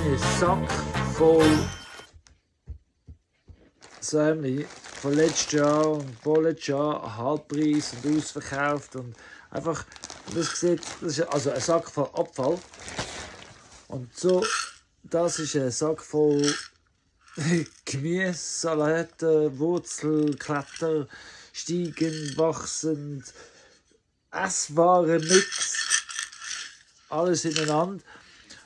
einen Sack voll Sämli von letztes Jahr und vorletztes Jahr Halbpreis und ausverkauft und einfach, das sieht, das ist also ein Sack voll Abfall und so, das ist ein Sack voll Gemüse, Salate, Wurzel, Kletter, steigend, wachsend, Esswaren, Mix, alles ineinander.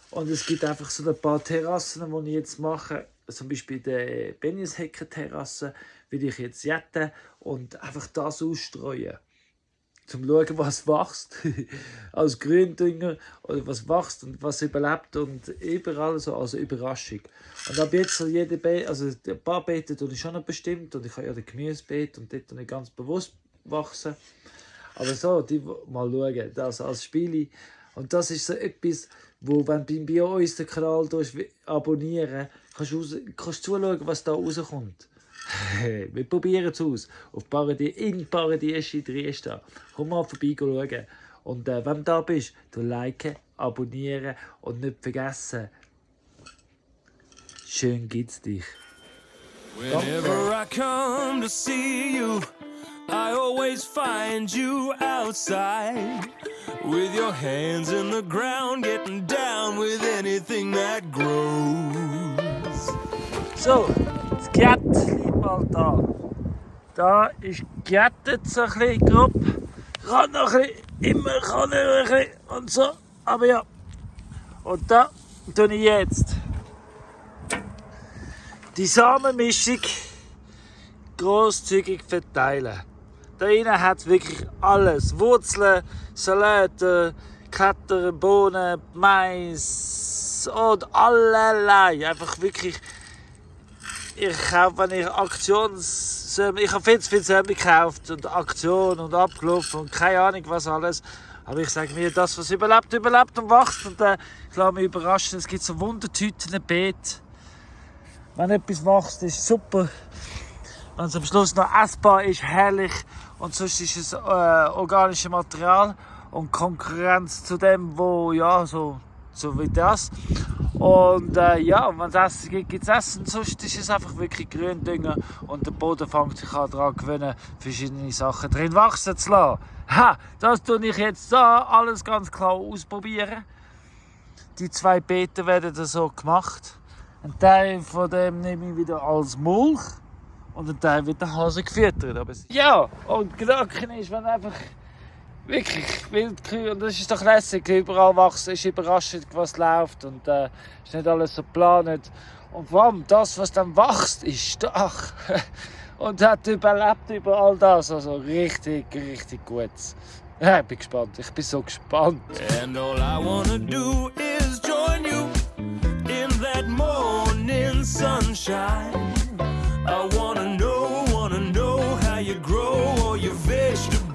Und es gibt einfach so ein paar Terrassen, die ich jetzt mache. Zum Beispiel die Benjeshecke-Terrasse will ich jetzt jetten und einfach das ausstreuen. Zum schauen, was wächst. Als Gründünger oder was wächst und was überlebt und überall so als Überraschung. Und ab jetzt soll jede also ein paar Beete tue ich schon noch bestimmt und ich habe ja den Gemüsebeet und dort nicht ganz bewusst wachsen. Aber so, die mal schauen, das als Spiele. Und das ist so etwas, wo, wenn du bei uns den Kanal abonnieren kannst du zuschauen, was da rauskommt. Wir probieren es aus. Auf in Paradies in Dresden. Komm mal vorbei schauen. Und wenn du da bist, du liken, abonnieren und nicht vergessen. Schön gibt's dich. Whenever I come to see you, I always find you outside. With your hands in the ground, getting down with anything that grows. So, das Gett liegt mal da. Da ist gejettet so ein bisschen grob. Kann noch ein bisschen, immer kann er ein bisschen und so. Aber ja. Und da tue ich jetzt die Samenmischung grosszügig verteilen. Da innen hat wirklich alles. Wurzeln, Salate, Kletter, Bohnen, Mais und allerlei. Einfach wirklich. Ich kaufe, wenn ich ich habe viel zu viel Sämli gekauft und Aktion und abgelaufen und keine Ahnung was alles. Aber ich sage mir, das was überlebt, überlebt und wächst. Und ich lasse mich überraschen. Es gibt so Wundertüten, Beet. Wenn etwas wächst, ist super. Wenn es am Schluss noch essbar ist, herrlich. Und sonst ist es organisches Material und Konkurrenz zu dem, wo ja so wie das. Und ja, wenn es Essen gibt, gibt es Essen. Sonst ist es einfach wirklich Gründünger und der Boden fängt sich an daran gewöhnen, verschiedene Sachen drin wachsen zu lassen. Ha, das tue ich jetzt da alles ganz klar ausprobieren. Die 2 Beete werden so gemacht. Ein Teil von dem nehme ich wieder als Mulch. Und ein Teil wird der Hase gefüttert. Aber ja, und Gedanken ist, wenn einfach wirklich Wildkühe, und das ist doch lässig, überall wachsen, ist überraschend, was läuft und ist nicht alles so geplant. Und vor allem das, was dann wächst, ist stark und hat überlebt über all das. Also richtig, richtig gut. Ja, ich bin gespannt, ich bin so gespannt. And all I wanna do is join you in that morning sunshine. I wanna know how you grow all your vegetables.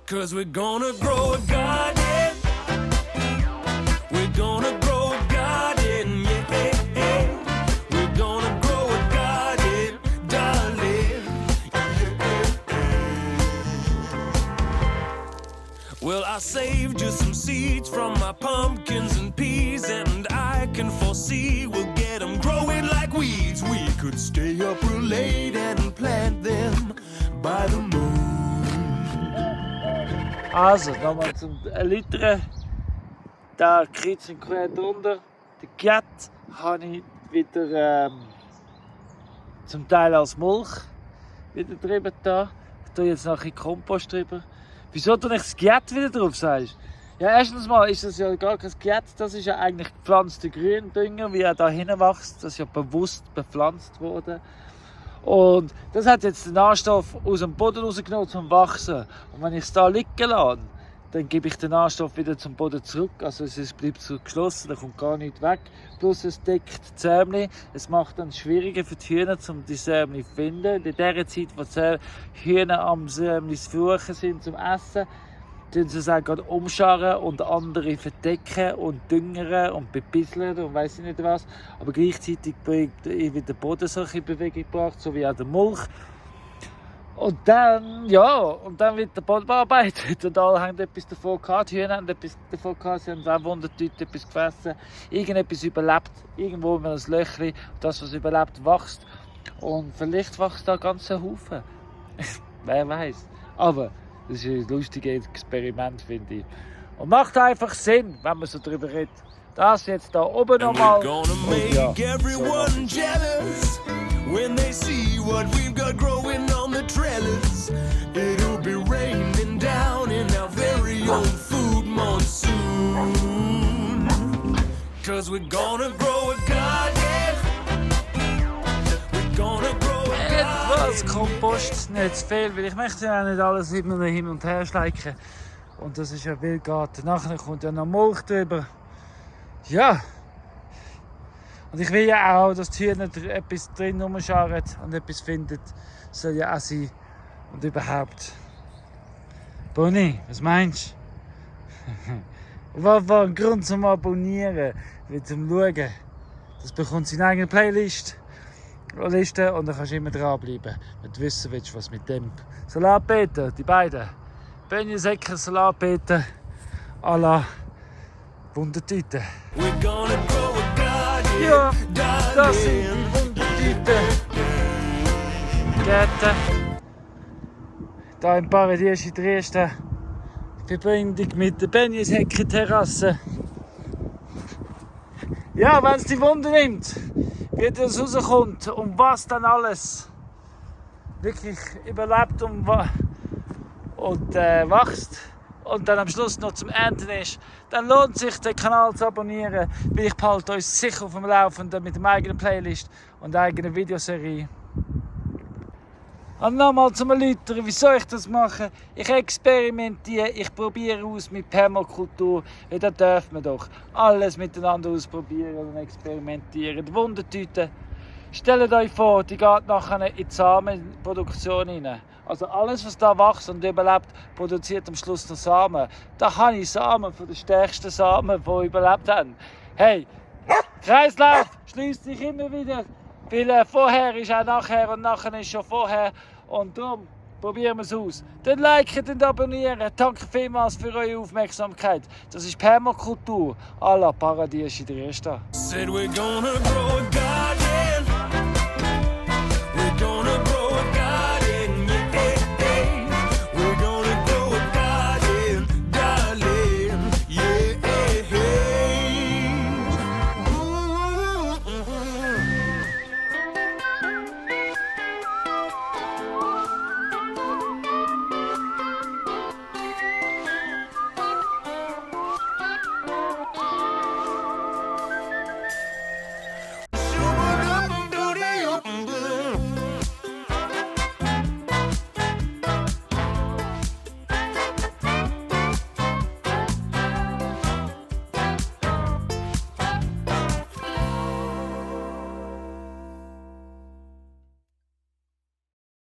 'Cause we're gonna grow a garden. We're gonna grow a garden, yeah. We're gonna grow a garden, darling. Well, I saved you some seeds from my pumpkins and peas, and I can foresee we'll get them growing like weeds. We could stay up real late and plant them by the moon. Also, nochmal zum Erläutern. Da kreuz und quer drunter. Den Gett habe ich wieder zum Teil als Mulch wieder drüber da. Ich tue jetzt noch ein bisschen Kompost drüber. Wieso tue ich das Gett wieder drauf, sagst du? Ja, erstens mal ist das ja gar kein Gett, das ist ja eigentlich gepflanzter Gründünger, wie er da hinten wächst. Das ist ja bewusst bepflanzt worden. Und das hat jetzt den Nährstoff aus dem Boden rausgenommen zum Wachsen. Und wenn ich es da liegen lasse, dann gebe ich den Nährstoff wieder zum Boden zurück. Also es bleibt so geschlossen, da kommt gar nichts weg. Plus es deckt die Sämli. Es macht dann schwieriger für die Hühner, um die Sämli zu finden. In der Zeit, wo die Hühner am Sämli suchen sind zum Essen, tun sie es auch gerade umscharren und andere verdecken und düngern und bebisseln und weiss ich nicht was. Aber gleichzeitig wird der Boden so in Bewegung gebracht, so wie auch der Mulch. Und dann, ja, und dann wird der Boden bearbeitet. Und alle haben etwas davon gehabt. Die Hühner haben etwas davon gehabt. Sie haben auch Wundertüten etwas gefressen. Irgendetwas überlebt. Irgendwo in einem Löchchen. Das, was überlebt, wächst. Und vielleicht wächst da ein ganzer Haufen. Wer weiß. Aber das ist ein lustiges Experiment, finde ich. Und macht einfach Sinn, wenn man so drüber redet. Das jetzt da oben And nochmal. we're gonna make everyone jealous when they see what we've got growing on the trellis. It'll be raining down in our very own food monsoon. 'Cause we're gonna grow a garden. We're gonna grow a Etwas garden. Kompost, nicht zu viel, weil ich möchte ja nicht alles immer hin und her schleichen. Und das ist ja Wildgarten. Nachher kommt ja noch Mulch drüber. Ja. Und ich will ja auch, dass die Hühner etwas drin rumscharren und etwas finden. Das soll ja auch sein. Und überhaupt. Bonnie, was meinst du? Was war ein Grund zum Abonnieren? Wie zum Schauen. Das bekommt seine eigene Playlist. Liste und dann kannst du immer dranbleiben, wenn du wissen willst, was mit dem Salatbeeten, die beiden Benjensäcke Salatbeeten à la Wundertüte. We're gonna grow a garden. Ja, das sind die Wundertüten. Gärten. Hier im Paradies in Dresden. Verbindung mit der Benjensäcke-Terrasse. Ja, wenn es die Wunder nimmt, wie das rauskommt und was dann alles wirklich überlebt und wächst und dann am Schluss noch zum Ernten ist, dann lohnt sich, den Kanal zu abonnieren, weil ich behalte euch sicher auf dem Laufenden mit der eigenen Playlist und der eigenen Videoserie. Und nochmal zum Erläutern, wieso ich das mache. Ich experimentiere, ich probiere aus mit Permakultur. Ja, da darf man doch alles miteinander ausprobieren und experimentieren. Die Wundertüte, stellt euch vor, die geht nachher in die Samenproduktion rein. Also alles, was da wächst und überlebt, produziert am Schluss noch Samen. Da habe ich Samen von den stärksten Samen, die überlebt haben. Hey, Kreislauf schließt sich immer wieder. Weil vorher ist auch nachher und nachher ist schon vorher. Und darum probieren wir es aus. Dann liken und abonnieren. Danke vielmals für eure Aufmerksamkeit. Das ist Permakultur à la Paradies in Dresden. Said we're gonna grow a